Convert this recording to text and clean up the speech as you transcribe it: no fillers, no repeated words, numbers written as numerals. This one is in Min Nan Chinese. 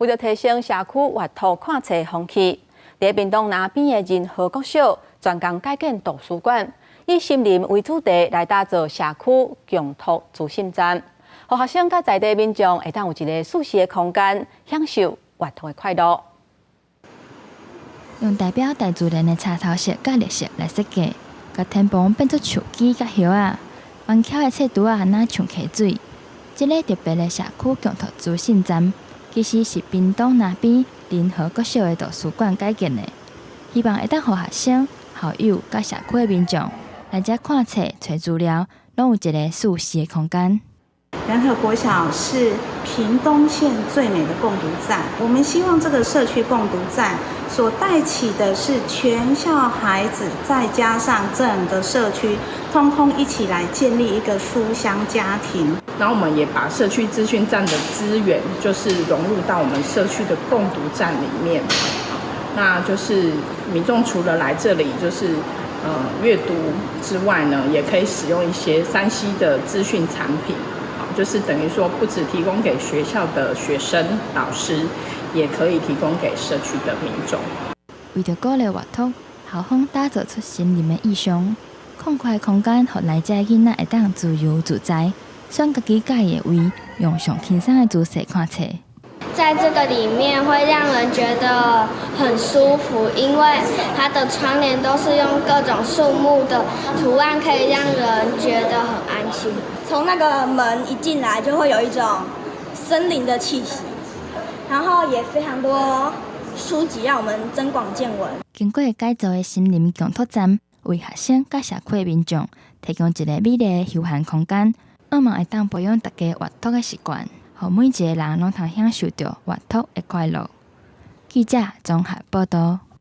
為著提升社區閱讀看冊風氣，佇屏東那邊的仁和國小專工改建圖書館，以森林為主題來打造社區共讀資訊站，予學生佮在地民眾會當有一个舒適的空間，享受閱讀的快樂。用代表大自然的青頭色佮綠色來設計，共天棚變做樹枝佮葉仔，彎曲的冊櫥仔若像溪水。這个特別的社區共讀資訊站，其實是屏東那邊仁和國小的圖書館改建的，希望會當予學生、校友佮社區的民眾來遮看冊、揣資料，攏有一个舒適的空間。仁和國小是屏東縣最美的共讀站，我們希望這個社區共讀站所帶起的是全校孩子，再加上整個社區，通通一起來建立一個書香家庭。然後我們也把社區資訊站的資源，就是融入到我們社區的共讀站裡面。那就是民眾除了來這裡就是閱讀之外呢，也可以使用一些3C 的資訊產品。就是等於說，不只提供給學校的學生、老師，也可以提供給社區的民眾。為著鼓勵閱讀，校方打造出森林的意象，空曠的空間，予來遮囡仔會當自由自在，選家己佮意的位，用上輕鬆的姿勢看冊。在這個裡面會讓人覺得很舒服，因為它的窗簾都是用各種樹木的圖案，可以讓人覺得很安心。從那個門一進來，就會有一種森林的氣息，然後也非常多書籍讓我們增廣見聞。經過改造的森林共讀站，為學生佮社區民眾提供一个美麗的休閒空間，向望會當培養大家閱讀的習慣，予每一个人攏通享受著閱讀的快樂。記者綜合報導。